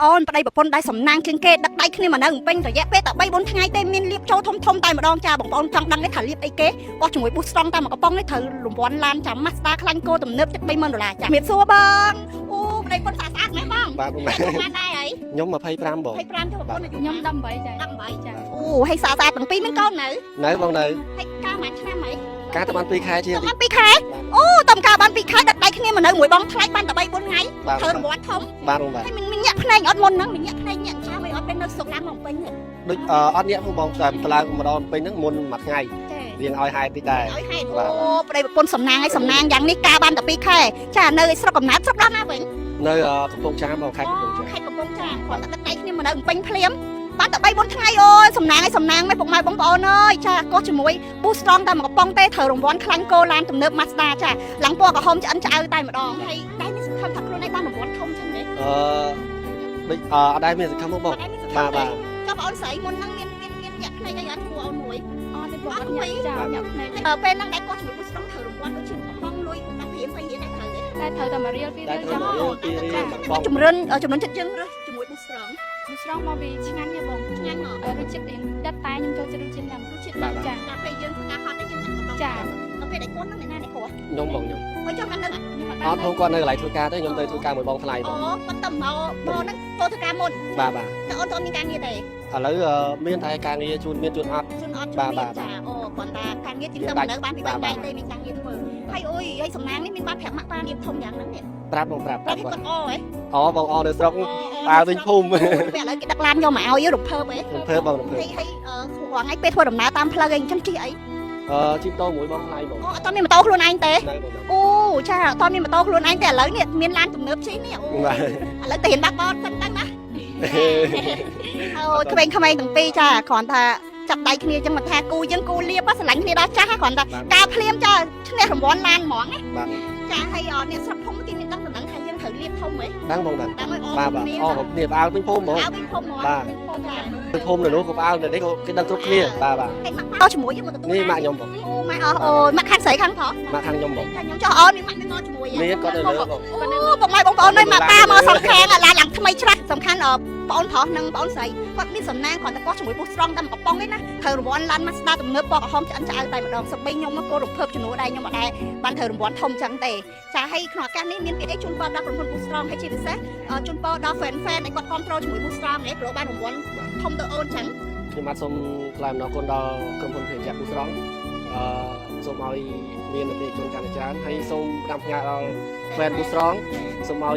ប្អូនប្តីប្រពន្ធដែលសំណាងជាងគេដឹកដៃគ្នាមកនៅពេញរយៈពេលតែ3 4ថ្ងៃទេមានលៀបចូលធំធំតែម្ដងចាបងប្អូនចង់ដឹងទេថាលៀបអីគេបោះជាមួយ Boost Strong តាមមកកំប៉ុងនេះត្រូវរង្វាន់ឡានចាំ Mazda ខ្លាញ់គោទំនើបជិត30000ដុល្លារចាជំរាបសួរបងអូប្តីប្រពន្ធស្អាតស្អាតម៉េះបង បាទបង បានដែរអី ខ្ញុំ25បង 25ចុះប្រពន្ធអាយុ ខ្ញុំ18ចា 18 ចា អូហើយស្អាតស្អាតទាំងពីរមានកូននៅ នៅបងនៅ ហើយកាលមួយឆ្នាំហី ការទៅបាន2ខែជាង ទៅបាន2ខែអូតំកាបាន2ខែដឹកដៃគ្នាមកនៅមួយបងថ្លៃបានតែ3 4ថ្ងៃ បាទ ត្រូវរង្វាន់ធំ បាទបងបាទ ហើយមានញាក់ភ្នែកអត់មុនហ្នឹងមានញាក់ភ្នែកញាក់ឆាមអីអត់ពេលនៅស្រុកឡើងមកពេញទេ ដូចអត់ញាក់ផងបងតែតឡើងម្ដងពេញហ្នឹងមុនមួយថ្ងៃ ចា រៀងឲ្យហែតិចដែរ ឲ្យហេតុអូប្តីប្រពន្ធសំណាងឲ្យសំណាងយ៉ាងនេះការបានតែ2ខែចានៅឯស្រុកកំណើតស្រុកដល់ណាវិញ នៅកំពង់ចាមបងខេត្តកំពង់ចាម ខេត្តកំពង់ចាមគាត់តែដឹកដៃគ្នាមកនៅពេញភ្លាមបានតែ3 4ថ្ងៃអូយសំណាងឲ្យសំណាងមិនពុកម៉ែបងប្អូនអើយចាកោះជាមួយ Boost Strong តែមកកំប៉ុងទេត្រូវរង្វាន់ខ្លាញ់គោឡានទំនើប Mazda ចាឡើងពណ៌ក្រហមឆ្អិនឆ្អៅតែម្ដងហើយតែមានសង្ឃឹមថាខ្លួនឯងបានរង្វាន់ធំចឹងទេ អឺដូចអត់ដែរមានសង្ឃឹមបង អត់ដែរមានសង្ឃឹ បាទបាទ មទេចុះបងអូនស្រីមុនហ្នឹងមានមានមានញាក់ភ្នែកអីអត់គួរអូនមួយ អត់ទេបងអត់ញាក់ចាញាក់ភ្នែក ពេលហ្នឹងដែរកោះជាមួយ Boost Strong ត្រូវរង្វាន់ដូចជាកំប៉ុងលុយ10រៀល20រៀលដែរត្រូវទេ តែត្រូវតែមួយរៀលពីរ តែ រៀលចា ត្រូវរៀល2រៀលបង ជំរុនជំរុនចិត្តយើងរើសជាមួយ Boost Strong មួយស្រង់មកពីឆ្ងាញ់ហ៎បង ឆ្ងាញ់មក រសជាតិរៀងដិតតែខ្ញុំចូលចិត្តរសជាតិហ្នឹង រសជាតិ បាទ ចា ដល់ពេលយើងធ្វើការហត់ទៅយើងដាក់កំប៉ុង ចា ដល់ពេលដែលគាត់ហ្នឹងអ្នកណាអ្នកគ្រូ ខ្ញុំបងខ្ញុំ ហើយចុះបាននៅ ខ្ញុំអត់ អត់ផងគាត់នៅកន្លែងធ្វើការទេខ្ញុំទៅធ្វើការមួយបងថ្លៃប អូ ង គាត់ទៅមកមកហ្នឹងចូលធ្វើការមុន បាទបាទ តែអូនតមានការងារទេ ឥឡូវមានតែការងារជូនមានជូនអត់ ជូនអត់ជូ បាទបាទ នមានចាអូគាត់ថាការងារទីទៅនៅបានពី3ថ្ងៃទេមានការងារធ្វើហើយអូយហើយសំណាងនេះមានបានប្រាប់ម៉ាក់ប៉ារៀបធំយ៉ាងហ្នឹងនេះ ប្រាប់បងប្រាប់ ប្រាប់ឲ្យគាត់អូហ៎ អូបងអូនៅស្រុកដើរវិញភូមិ ពេលឥឡូវគេដឹកឡានយកមកឲ្យរំភើបហ៎ រំភើបបងរំភើប ហើយហើយរាល់ថ្ងៃពេលធ្វើដំណើរតាមផ្លូវអីអញ្ចឹងជិះអី អឺជិះតមួយបងថ្លៃបង អូអត់មានម៉ូតូខ្លួនឯងទេ នៅបង អូចាអត់មានម៉ូតូខ្លួនឯងទេឥឡូវនេះមានឡានទំនើបជិះនេះអូ បាទ ឥឡូវទៅរៀនបាក់បតសិនទៅណាអូយក្មេងៗទាំងពីរចាគ្រាន់ថាចាប់ដៃគ្នាចឹងមិនថាគូយើងគូលៀបស្រឡាញ់គ្នាដល់ចាស់គ្រាន់តែការភ្លាមចាឈ្នះរង្វាន់ឡានហ្មងណា បាទ ចាហើយអ្នកស្រុកភូមិគេមានដឹងដំណឹងថាយើងត្រូវលៀបធំហ៎ ដឹងបងដឹង ដឹងហើយអូ បាទបាទអូគ្នាផ្អើលពេញភូមិហ្មង អើវិញភូមិហ្មង បាទ ចា ទៅភូមិនៅនោះក៏ផ្អើលនៅនេះក៏គេដឹងគ្រប់គ្នាបាទបាទ ហើយម៉ាក់ប៉ជាមួយយើងមកទទួល នេះម៉ាក់ខ្ញុំបង អូម៉ាក់អស់អូយម៉ាក់ខាងស្រីខាងប្រុស ម៉ាក់ខាងខ្ញុំបង ខាងខ្ញុំចុះអូនមានម៉ាក់មានមកជាមួយ មានគាត់នៅលើបង អូពុកម៉ែបងប្អូនអើយម៉ាក់ប៉ាមកសំខាងឡានឡើងថ្មីច្រាស់សំខាន់បងអូនប្រុសនិងបងអូនស្រីគាត់មានសំណាងគ្រាន់តែគាត់ជាមួយ Boost Strong តែមកកំប៉ុងទេណាត្រូវរង្វាន់ឡាន Mazda ទំនើបពណ៌ក្រហមឆ្អិនឆ្អៅតែម្ដងសម្បីខ្ញុំមកក៏រំភើបជំនួសដែរខ្ញុំអត់ដែរបានត្រូវរង្វាន់ធំចឹងទេចាហើយក្នុងឱកាសនេះមានពាក្យអីជូនពរដល់ក្រុមហ៊ុន Boost Strong ហើយជាពិសេសជូនពរដល់ fan fan ដែលគាត់គ្រប់គ្រងជាមួយ Boost Strong ឯងព្រោះបានរង្វាន់ធំទៅអូនចឹង ខ្ញុំបាទសូមថ្លែងអំណរគុណដល់ក្រុមហ៊ុនភេសជ្ជៈពូស្រង់អឺសូមឲ្យមានអតិថិជនកាន់តែច្រើនហើយសូមផ្ដាំផ្ញើដល់ fan ពូស្រង់សូមឲ្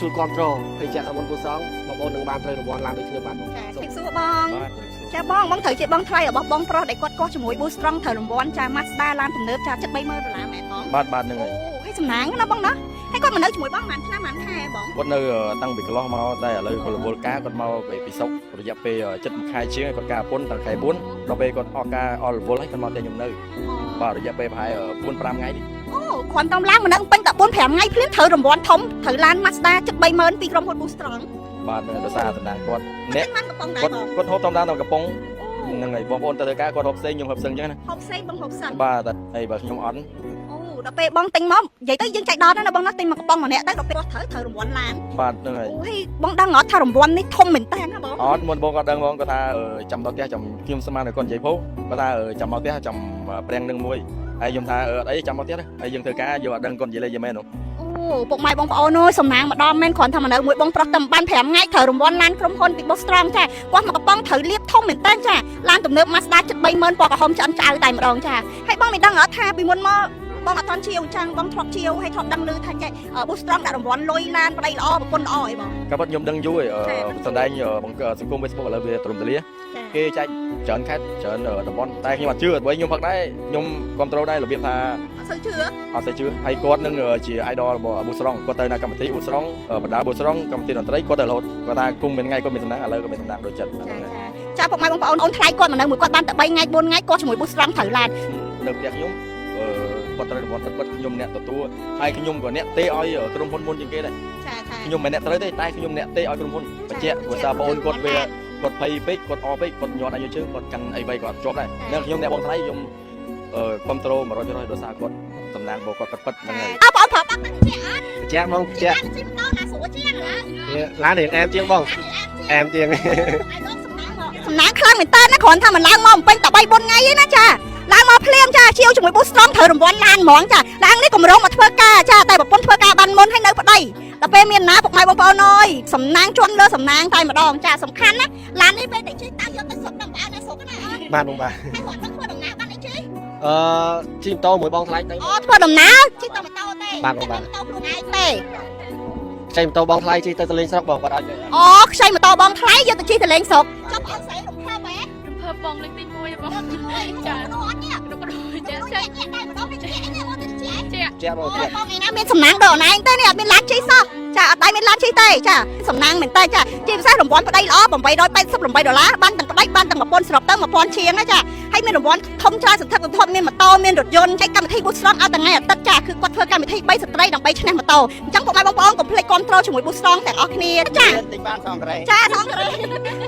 យជួយគ្រប់គ្រងភេសជ្ជៈក្រុមហ៊ុនពូស្រង់បងប្អូននឹងបានត្រូវរង្វាន់ឡានដូចខ្ញុំបាទបង ចា សូម ជម្រាបសួរបង បាទ ចាបងបងត្រូវជាបងថ្លៃរបស់បងប្រុសដែលគាត់កោះជាមួយ Boost Strong ត្រូវរង្វាន់ចា Mazda ឡានទំនើបចាជិត30000ដុល្លារមែនបង បាទបាទហ្នឹង អូ ហើយ ហើយសំណាងណាបងណាហើយគាត់មកនៅជាមួយបងប៉ុន្មានឆ្នាំប៉ុន្មានខែបង គាត់នៅតាំងពីកន្លោះមកតែឥឡូវគាត់រវល់ការគាត់មកពីស្រុករយៈពេលចិត្តមួយខែជាងគាត់ការពុនតាំងខែ4ដល់ពេលគាត់អស់ការអស់រវល់ហើយគាត់មកតែខ្ញុំនៅបាទរយៈពេលប្រហែល4 5ថ្ងៃនេះ អូគ្រាន់តែឡើងមកនៅពេញតែ4 5ថ្ងៃភ្លាមត្រូវរង្វាន់ធំត្រូវឡាន Mazda ជិត30000ពីក្រុមហ៊ុន Boost Strong បាទដោយសារតំណាងគាត់ អ្នកបានកំប៉ុងដែរ គាត់ បង គាត់ហូបតាមដានតាមកំប៉ុងហ្នឹងហើយបងប្អូនទៅធ្វើការគាត់ហូបផ្សេងខ្ញុំហូបផ្សេងអញ្ចឹងណា ហូបផ្សេងបងហូបសិន បាទតែហើយបើខ្ញុំអត់ អូដល់ពេលបងទិញមកនិយាយទៅយើងចៃដន្យណាស់ណាបងណាទិញមកកំប៉ុងម្នាក់ទៅដល់ពេលគាត់ត្រូវត្រូវរង្វាន់ឡាន បាទហ្នឹងហើយ អូហើយបងដឹងអត់ថារង្វាន់នេះធំមែនតើណាបង អត់មុនបងគាត់ដឹងបងគាត់ថាចាំដល់ផ្ទះចាំខ្ញុំស្មានតែគាត់និយាយផងគាត់ថាចាំមកផ្ទះចាំប្រាំងនឹងមួយហើយខ្ញុំថាអត់អីចាំមកផ្ទះហើយយើងធ្វើការយកអត់ដឹងគាត់និយាយលេងយ៉ាងម៉េចនោះ អូពុកម៉ែបងប្អូនអើយសំណាងម្ដងមែនគ្រាន់តែមកនៅមួយបងប្រុសតែមិនបាន5ថ្ងៃត្រូវរង្វាន់ឡានក្រុមហ៊ុនពី Boost Strong ចាគាត់មកកំប៉ុងត្រូវលៀបធំមែនតើចាឡានទំនើប Mazda ជិត30000ពណ៌ក្រហមឆ្អិនឆ្អៅតែម្ដងចាហើយបងមិនដឹងអត់ថាពីមុនមកបងអត់តន់ជាវអញ្ចឹងបងធ្លាប់ជាវហើយធ្លាប់ដឹងឮថាចេះ Boost Strong ដាក់រង្វាន់លុយឡានប្តីល្អប្រពន្ធល្អអីបង ក៏ប៉ុតខ្ញុំដឹងយូរហើយសំដែងសង្គម Facebook ឥឡូវវាទ្រំទលាគេចែកច្រើនខេត្តច្រើនតំបន់តែខ្ញុំអត់ជឿព្រោះខ្ញុំផឹកដែរខ្ញុំគ្រប់ត្រូលដែររបៀបថា អត់សូវជឿ អត់សូវជឿហើយគាត់នឹងជា idol របស់ប៊ូស្រងគាត់ទៅនៅកម្មវិធីប៊ូស្រងបណ្ដាប៊ូស្រងកម្មវិធីតន្ត្រីគាត់ទៅរហូតគាត់ថាគុំមានថ្ងៃគាត់មានសំណាងឥឡូវគាត់មានសំណាងដូចចិត្ត ចាចាចាពុកម៉ែបងប្អូនអូនថ្លៃគាត់មកនៅមួយគាត់បានតែ3ថ្ងៃ4ថ្ងៃគាត់ជាមួយ Boost Strong ត្រូវឡាន នៅផ្ទះខ្ញុំគាត់ត្រូវរង្វាន់ពិតៗខ្ញុំអ្នកទទួលហើយខ្ញុំក៏អ្នកទេឲ្យក្រុមហ៊ុនមុនជាងគេដែរ ចាចា ខ្ញុំមិនអ្នកត្រូវទេតែខ្ញុំអ្នកទេឲ្យក្រុមហ៊ុនបញ្ជាក់ព្រោះសារបងអូនគាត់វាគាត់ភ័យពេកគាត់អពេកគាត់ញាត់អាយុជើងគាត់កាន់អីវ៉ៃគាត់ជាប់ដែរនឹងខ្ញុំអ្នកបងថ្លៃខ្ញុំអឺគ្រប់ត្រូល100%ដោយសារគាត់សំ សំណាងរបស់គាត់ពិតៗហ្នឹងហើយ អើបងប្រុសបាក់ទឹកជាអត់ ជាក់បងជាក់ ជិះម៉ូតូណាស្រួលជាងណា ឡានរៀងអែមជាងបងអែមជាង សំណាងខ្លាំងមែនតើណាគ្រាន់ថាមិនឡើងមកបំពេញតែ3 4ថ្ងៃទេណាចាឡើងមកភ្លាមចាជាវជាមួយប៊ូស្ត្រងត្រូវរង្វាន់ឡានហ្មងចាឡាននេះកម្រងមកធ្វើការចាតែប្រពន្ធធ្វើការបានមុនហើយនៅប្តីដល់ពេលមានណាពុកម៉ែបងប្អូនអើយសំណាងជន់លើសំណាងតែម្ដងចាសំខាន់ណាឡាននេះពេលតែជិះតាមយកទៅស្រុកដល់បងណាស្រុកណា បាទបងបាទ ហើយគាត់ធ្វើដំណើរបានអីជិះ អឺជិះម៉ូតូមួយបងថ្លៃទៅ អូធ្វើដំណើរជិះតែម៉ូតូទេ បាទបងបាទ ម៉ូតូខ្លួនឯងទេ ខ្ចីម៉ូតូបងថ្លៃជិះទៅទៅលេងស្រុកបងគាត់ឲ្យ អូខ្ចីម៉ូតូបងថ្លៃយកទៅជិះទៅលេងស្រុកចុះបងស្រីរំភើបហ៎ រំភើបបងលើកទី1បង ចាអត់នេះ រុករចា ចា ចា តែម្ដងនេះជានេះមកទៅជា ចា ជាក់បងជាក់ បងឯណាមានសំណាងដល់អនឯងទេនេះអត់មានឡានជិះសោះចាអត់ដៃមានឡានជិះទេចាសំណាងមែនតើចាជាពិសេសរង្វាន់ប្តីល្អ888ដុល្លារបានទាំងប្តីបានទាំងប្រពន្ធសរុបទៅ1000ជាងណាចាហើយមានរង្វាន់ធំច្រើនសន្ធឹកសន្ធាប់មានម៉ូតូមានរថយន្តហើយកម្មវិធីប៊ូស្ត្រងឲ្យថ្ងៃអាទិត្យចាគឺគាត់ធ្វើកម្មវិធី3ស្ត្រីដើម្បីឈ្នះម៉ូតូអញ្ចឹងពុកម៉ែបងប្អូនកុំភ្លេចគាំទ្រជាមួយប៊ូស្ត្រងទាំងអស់គ្នាចា តិចបានសងក្រែ ចាសងការ៉េ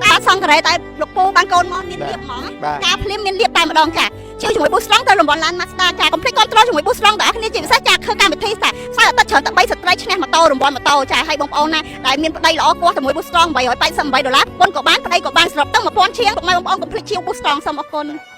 បាទសងការ៉េតែលោកពូបានកូនមកមានលៀបហ្មង បាទ ការភ្លាមមានលៀបតែម្ដងចាជាជាមួយប៊ូស្ត្រងទៅរង្វាន់ឡាន Mazda ចាកុំភ្លេចគាំទ្រជាមួយប៊ូស្ត្រងទាំងអស់គ្នាជាពិសេសចាធ្វើកម្មវិធីសាសៅរ៍អាទិត្យច្រើនតែ3ស្ត្រីឈ្នះម៉ូតូរង្វាន់ម៉ូតូចាឲ្យបងប្អូនណាដែលមានប្តីល្អគោះជាមួយប៊ូស្ត្រង888ដុល្លារប៉ុនក៏បានប្តីក៏បានសរុបទៅ1000ជាងពុកម៉ែបងប្អូនកុំភ្លេចជាវប៊ូស្ត្រងសូមអរគុណ។